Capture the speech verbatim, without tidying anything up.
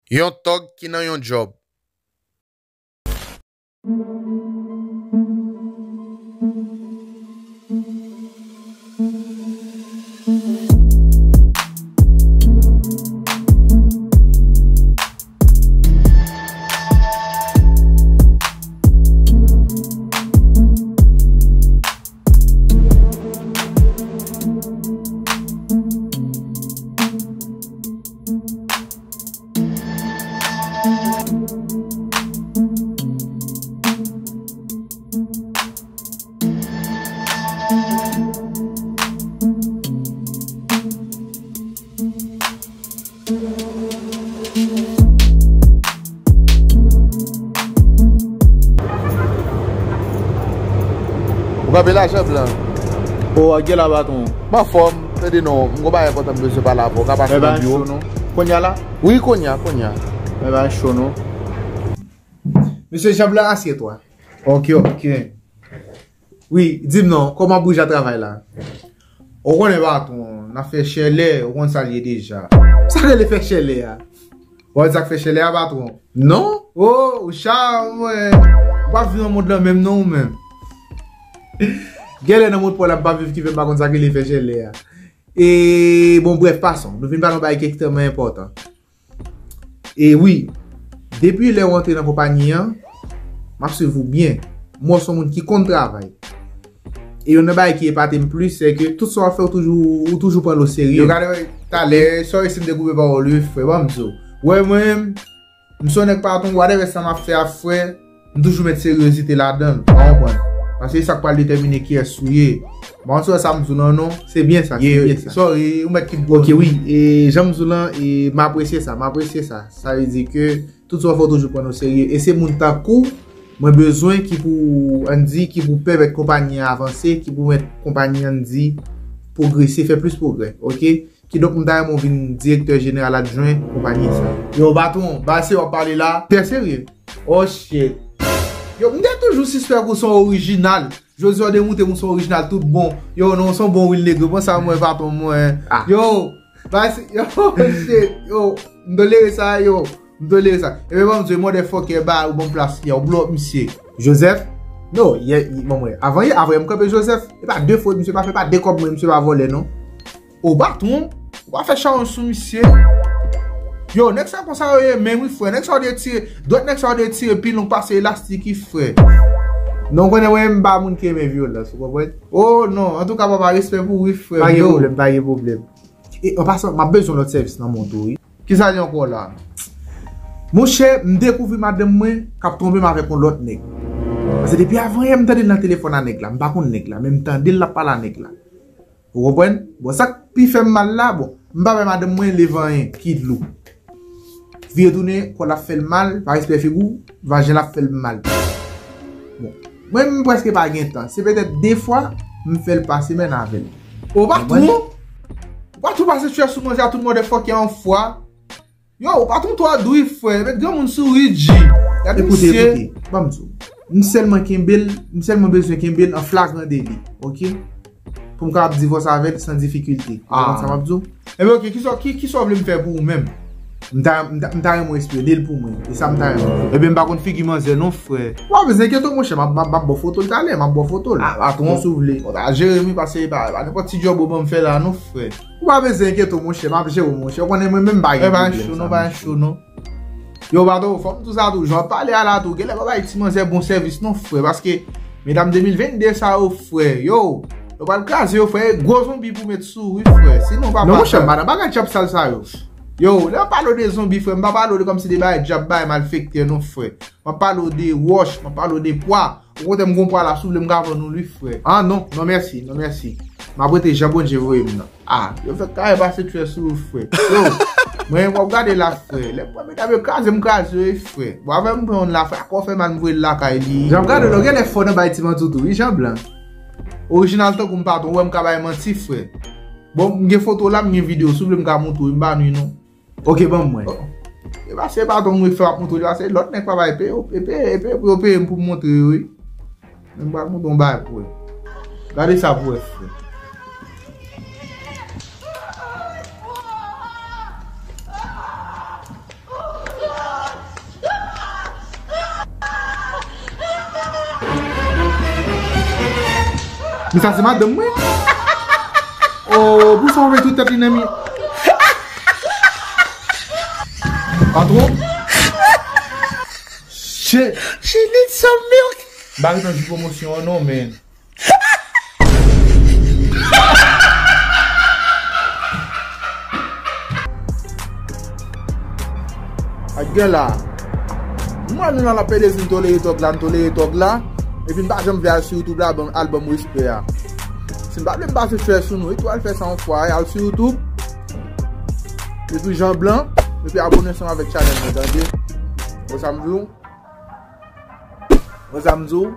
Yon tòg ki nan yon djòb. Ou kanpe la, Jan Blan? O, w gen la, patwon. M anfòm, tande non, m gon bagay enpòtan m bezwen pale avè w. Ka pase nan biwo? Kounye a la? Wi, kounye a, kounye a. Ebyen, cho non. Mesye Jan Blan, asyèt ou a. Ok, ok. Wi, di m non, kòman boujwa travay la? Ou konnen patwon, n ap fè chèlè, ou konn sa l ye deja. Sa rele fè chèlè a? Ou konn sa k fè chèlè a, patwon? Non? O, ou cha, mwen. Ou pa viv nan mond lan menm non, ou menm. Genlè nan mond pa w la m pa viv ki fè m pa konn sa k rele fè chèlè a. E, bon, brèf, pason. Nou vin pale yon bagay ki ekstrèmman enpòtan. E wi, depi lè w antre nan konpayi an, m ap swiv ou byen. M wè w se yon moun ki konn travay. E youn nan bagay ki epate m plis, se ke tout sa w ap fè, ou toujou, ou toujou pran l oserye. Yo gade, talè, sorry si m te koupe pawòl ou, frè, ban m di w. Wè, mwen menm, m se yon nèg patwon, whatever sa m ap fè a, frè, m toujou met seryozite ladan l, ou konprann? Paske se sa k pral detèmine kiyès ou ye. Bon, se sa m di w lan non, se byen sa, se byen sa. Sorry, ou mèt kite. Ok, wi, e jan m di w lan, e m apresye sa, m apresye sa. Sa vle di ke tout sa w fè w toujou pran n oserye. E se moun tankou w mwen bezwen ki pou, ann di, ki pou pèmèt konpayi an avanse, ki pou pèmèt konpayi an, ann di, pwogrese, fè plis pwogrè, ok? Kidonk, m ta renmen w vin direktè jeneral adjwen konpayi sa. Yo, patwon, ba se w ap pale la. Trè serye. Oh shit. Yo, m te toujou sispèk ou se yon orijinal. Jodi a w demontre m ou se yon orijinal tout bon. Yo, non, w se yon bon Real Negro. Bon, sa mwen, patwon mwen. Yo, ba se, yo, shit. Yo, m tolere sa, yo. M tolere sa. Ebyen, ban m di w, motherfucker, ba ou bon plas li a, ou blow up misye. Joseph? Non, yè, bon, mwen. Avan yè, avan yè, m kanpe Joseph. E pa de fot, misye pa fè, pa de kòb mwen, misye pa vòlè, non. O patwon, ou pa fè chawony sou misye. Yo, nèg sa konsa yo ye menm wi, frè. Nèg sa yo te tire, dwèt nèg sa yo te tire pi long pase elastik wi, frè. Non, ou konnen mwen, m pa moun ki renmen vyolans, ou konprann? O non, antouka, papa, respè pou ou wi, frè m. Pa gen pwoblèm, pa gen pwoblèm. E, an pasan, m ap bezwen lòt sèvis nan men w tou, wi. Kisa li ankò la? Monchè, m dekouvri madanm mwen k ap twonpe m avèk yon lòt nèg. Paske depi avan yè, m tande l nan telefòn a nèg la. M pa konn nèg la, men m tande l ap pale a nèg la. Ou konprann? Bon, sa k pi fè m mal la, bon, m pa bay madanm mwen leve anyen ki dlo. Vire tounen, kò l ap fè l mal, pa respè figi w, vajen l ap fè l mal. Bon, mwen, m prèske pa gen tan. Se petèt de fwa, m fè l pa semèn avè l. O patwon! Ou patwon pase chè sou manzè a tout motherfucker yon fwa. Yo, ou patwon twò dou wi, frè. Met granmoun sou ridji. Gade misye. Ekoute, ekoute, ban m di w. M sèlman kenbe l, m sèlman bezwen kenbe l an flagran deli, ok? Pou m kapab divòse avè l san difikilte. Ou konprann sa m ap di w? Ebyen, ok, kisa, ki, kisa w vle m fè pou ou menm? M ta, m ta, m ta renmen w espyone l pou mwen. E sa m ta renmen w fè. Ebyen, m pa konn figi manzè non, frè. Ou pa bezwen enkyete w, monchè, m ap, m ap, m ap ba w foto l talè, m ap ba w foto l. A, patwon. Si w vle. Bon, ta jere m wi, paske e pa, pa nenpòt ti djòb ou ban m fè la non, frè. Ou pa bezwen enkyete w, monchè, m ap jere w, monchè. Ou konnen mwen menm m pa gen pwoblèm sa. E pa cho non, pa cho non. Yo, patwon, fò m di w sa tou, jan w ap pale a la tou, genlè pa bay ti manzè bon sèvis non, frè, paske medam de mil vennde sa yo, frè, yo, yo pral kraze yo, frè, e gwo zonbi pou met sou ou, wi, frè, sinon papa. Non, monchè, madan, bagay djab sal sa yo. Yo, lè m pale w de zonbi, frè, m pa pale w de kòmsi de bagay djab, bagay malfektè non, frè. M ap pale w de wòch, m ap pale w de pwa. Okontrè, m gon pwa la, si w vle m ka vann ou l wi, frè. Ah non, non mèsi, non mèsi. M ap rete jan Bondye voye m nan. Ah, yo fèk kare pase tchwè sou ou, frè. Yo, mwen, w ap gade la, frè. Lè m pran medam yo kraze, m kraze yo, wi, frè. Bon, avè m pran youn la, frè, akò fè mal, m voye l lakay li. Jan m gade w la, w genlè fò nan bay ti manti tou, wi, Jan Blan. Orijinal tankou m, patwon, ou wè m ka bay manti, frè. Bon, m gen foto la, m gen videyo, si w vle m ka montre w, m pa nwi non. Ok, ban m wè. E pa se patwon m wi k fè m ap montre w, se lòt nèg pa bay pe, e pe, e pe pou yo peye m pou m montre yo wi. Men m pral montre w yon bagay pou wè. Gade sa pou wè, frè. Sa se madanm mwen. Oh, pou sa w vle tout tèt li nan mi. Patwon. Shit. She needs some milk. M pa ret nan jou pwomosyon an non, men. Ak gen la. Mwen nou nan la pede di n tolere tòg la, n tolere tòg la. Epi n pa janm vle al sou YouTube la, ban album respè a. Si n pa vle m pase chè sou nou, etou al fè sa yon fwa, al sou YouTube. Epi Jan Blan, epi abone ansanm avèk chanèl mwen, tande. Wè sa m di w? Wè sa m di w?